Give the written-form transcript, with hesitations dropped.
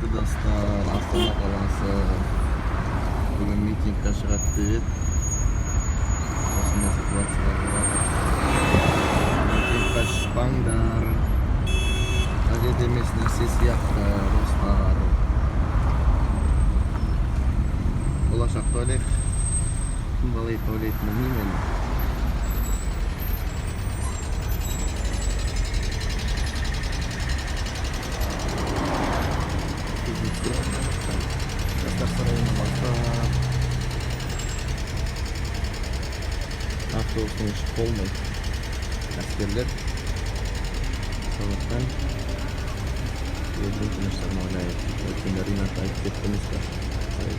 Құрметті достар, Астана қаласы бүгін митингке шығады деп еді. Осындай ситуациялар болады. Митингке шықпаңдар. Қажет емес нәрсе сияқты, достар. Болашақты ойлайық. Кім қалай ойлайтынын білмеймін енді. Жастар сарайынан бастап автобустың іші полный әскерлер, сондықтан елдің тыныштығын ойлайық. Өткенде Ринат айтып кетті емес пе? Қалай?